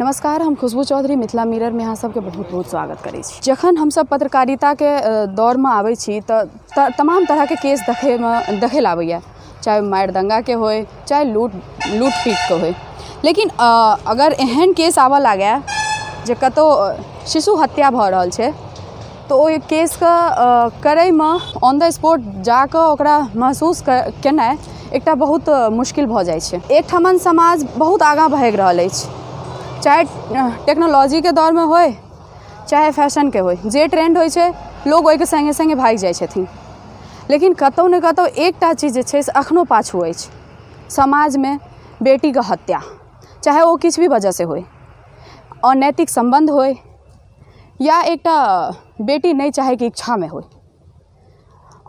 नमस्कार, हम खुशबू चौधरी मिथिला मिरर में अहाँ सबके बहुत बहुत स्वागत करै छी। जखन हमसब पत्रकारिताके दौरमे आबै छी तऽ तमाम तरहके केस देखैमे देखै लए आबैए, चाहे मारि दङ्गाके होइ, चाहे लूट लूट पीटके होइ, लेकिन अगर एहन केस आबऽ लागै जे कतहु शिशु हत्या भऽ रहल छै तऽ ओहि केसके करैमे ऑन the spot जाकऽ ओकरा महसूस केनाइ एकटा बहुत मुश्किल भऽ जाइ छै। एकठमन समाज बहुत आगाँ भागि रहल अछि, चाहे टेक्नोलॉजीके दौरमे होइ, चाहे फैशनके होइ, जे ट्रेंड होइ छै लोक ओहिके सङ्गे सङ्गे भागि जाइ छथिन, लेकिन कतहु ने कतहु एकटा चीज जे छै से एखनहु पाछू अछि समाजमे, बेटीके हत्या, चाहे ओ किछु भी वजहसँ होइ, अनैतिक सम्बन्ध होइ या एकटा बेटी नहि चाहैके इच्छामे होइ।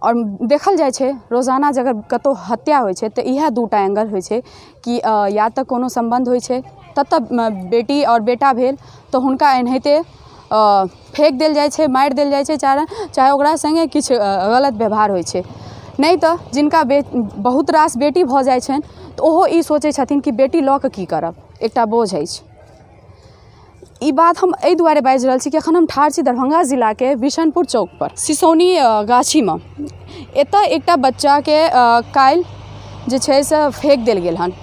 आओर देखल जाइ छै रोजाना जे अगर कतहु हत्या होइ छै तऽ इएह दूटा एंगल होइ छै कि या तऽ कोनो सम्बन्ध होइ छै ततऽ बेटी आओर बेटा भेल तऽ हुनका एनाहिते फेक देल जाइ छै, मारि देल जाइ छै, चाहे ओकरा सङ्गे किछु गलत व्यवहार होइ छै। नहि तऽ जिनका बहुत रास बेटी भऽ जाइ छनि तऽ ओहो ई सोचै छथिन कि बेटी लऽ कऽ की करब, एकटा बोझ अछि। ई बात हम एहि दुआरे बाजि रहल छी कि एखन हम ठाढ़ छी दरभंगा जिलाके बिशनपुर चौकपर सिसौनी गाछीमे। एतऽ एकटा बच्चाके काल्हि जे छै से फेक देल गेल हन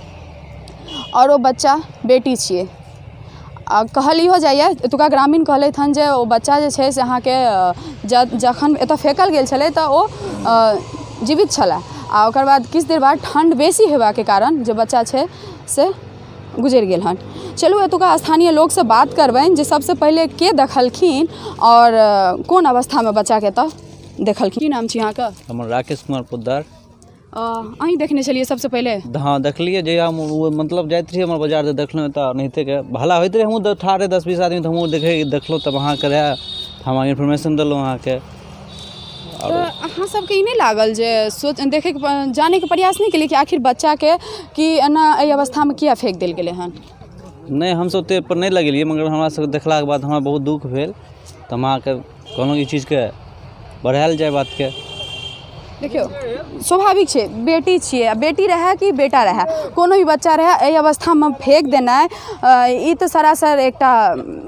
आओर ओ बच्चा बेटी छियै। आ कहल इहो जाइए, एतुका ग्रामीण कहलथि हन जे ओ बच्चा जे छै से अहाँके जखन एतऽ फेकल गेल छलै तऽ ओ जीवित छलए आ ओकर बाद किछु देर बाद ठण्ड बेसी हेबाके कारण जे बच्चा छै से गुजरि गेल हन। चलू एतुका स्थानीय लोकसँ बात करबनि जे सबसँ पहिले के देखलखिन आओर कोन अवस्थामे बच्चाके एतऽ देखलखिन। की नाम छी अहाँके? हमर राकेश कुमार पोद्दार। अहीं देखने छलियै सबसँ पहिले? हँ, देखलियै। जहिया हम ओ मतलब जाइत रहियै हमर बाजार, तऽ देखलहुँ तऽ एनाहितेके हल्ला होइत रहै। हमहूँ ठाढ़ रहै 10-20 आदमी, तऽ हमहूँ देखलहुँ, तब अहाँके रहए तऽ हम अहाँके इन्फॉर्मेशन देलहुँ अहाँके। तऽ अहाँ सबके ई नहि लागल जे सोच देखैके जानैके प्रयास नहि केलियै कि आखिर बच्चाके कि एना एहि अवस्थामे किया फेक देल गेलै हन? नहि, हमसब ओतेक पर नहि लगेलियै, मगर हमरा सबके देखलाके बाद हमरा बहुत दुःख भेल, तऽ हम अहाँके कहलहुँ ई चीजके बढ़ायल जाय बातके। देखियौ, स्वाभाविक छै, बेटी छियै आ बेटी रहए कि बेटा रहए, कोनो भी बच्चा रहए, एहि अवस्थामे फेक देनाइ ई तऽ सरासर एकटा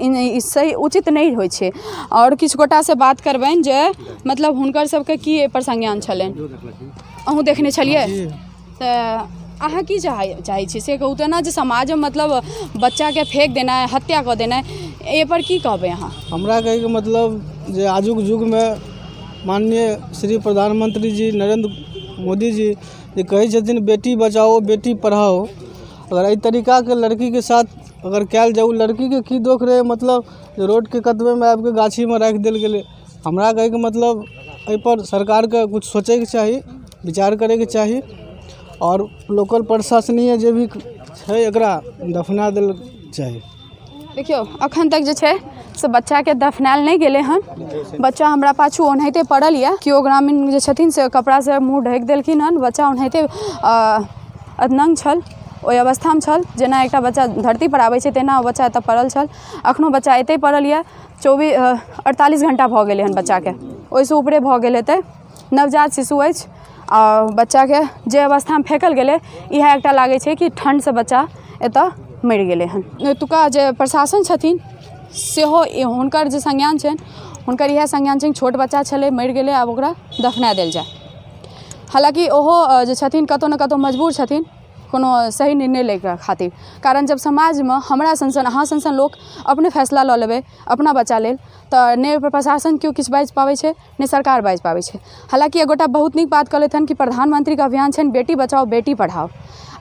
ई सही उचित नहि होइ छै। आओर किछु गोटासँ बात करबनि जे मतलब हुनकर सबके की एहिपर संज्ञान छलनि। अहूँ देखने छलियै? तऽ अहाँ की चाहै छी से कहू तऽ? एना जे समाजमे मतलब बच्चाके फेक देनाइ, हत्या कऽ देनाइ, एहिपर की कहबै अहाँ? हमरा कहैके मतलब जे आजुक युगमे माननीय श्री प्रधानमंत्री जी नरेन्द्र मोदी जी जे कहै छथिन बेटी बचाओ बेटी पढ़ाओ, अगर एहि तरीकाके लड़कीके साथ अगर कयल जाय, ओ लड़कीके की दोख रहै मतलब जे रोडके कतबेमे आबिके गाछीमे राखि देल गेलै? हमरा कहैके मतलब एहिपर सरकारके किछु सोचैके चाही, विचार करैके चाही आओर लोकल प्रशासनीय जे भी छै एकरा दफना देल चाही। देखियौ, अखन तक जे छै से बच्चाके दफनायल नहि गेलै हन। बच्चा हमरा पाछू ओनाहिते पड़ल यऽ। केओ ग्रामीण जे छथिन से कपड़ासँ मुँह ढकि देलखिन हन। बच्चा ओनाहिते अधनङ्ग छल, ओहि अवस्थामे छल, जेना एकटा बच्चा धरतीपर आबै छै तेना ओ बच्चा एतऽ पड़ल छल। एखनो बच्चा एतै पड़ल यऽ। 48 घण्टा भऽ गेलै हन बच्चाके, ओहिसँ ऊपरे भऽ गेल हेतै। नवजात शिशु अछि आ बच्चाके जे अवस्थामे फेकल गेलै, इएह एकटा लागै छै कि ठण्डसँ बच्चा एतऽ मरि गेलै हन। एतुका जे प्रशासन छथिन सेहो हुनकर जे संज्ञान छनि, हुनकर इएह संज्ञान छनि, छोट बच्चा छलै, मरि गेलै, आब ओकरा दफना देल जाय। हालाँकि ओहो जे छथिन कतहु ने कतहु मजबूर छथिन कोनो सही निर्णय लैके खातिर, कारण जब समाजमे हमरा सन सन, अहाँ सन सन लोक अपने फैसला लऽ लेबै अपना बच्चा लेल तऽ नहि ओहिपर प्रशासन केओ किछु बाजि पाबै छै, नहि सरकार बाजि पाबै छै। हालाँकि एगोटा बहुत नीक बात कहलथि हन कि प्रधानमन्त्रीके अभियान छनि बेटी बचाओ बेटी पढ़ाओ,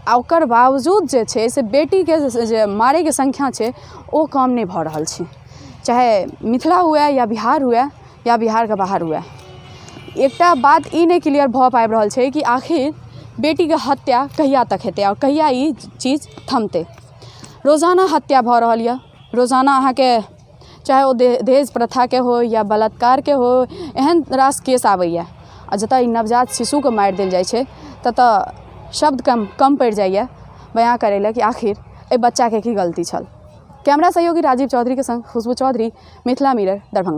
आ ओकर बावजूद जे छै से बेटीके जे मारैके संख्या छै ओ कम नहि भऽ रहल छै, चाहे मिथिला हुए या बिहार हुए या बिहारके बाहर हुए। एकटा बात ई नहि क्लियर भऽ पाबि रहल छै कि आखिर बेटीके हत्या कहिया तक हेतै आओर कहिया ई चीज थमतै। रोजाना हत्या भऽ रहल यऽ, रोजाना अहाँके चाहे ओ दहेज प्रथाके होइ या बलात्कारके होइ, एहन रास केस आबैए आ जतऽ ई नवजात शिशुके मारि देल जाइ छै ततऽ शब्द कम कम पड़ि जाइए बयाँ करै लए कि आखिर एहि बच्चाके की गलती छल। कैमरा सहयोगी राजीव चौधरीके सङ्ग खुशबू चौधरी, मिथिला मिरर, दरभंगा।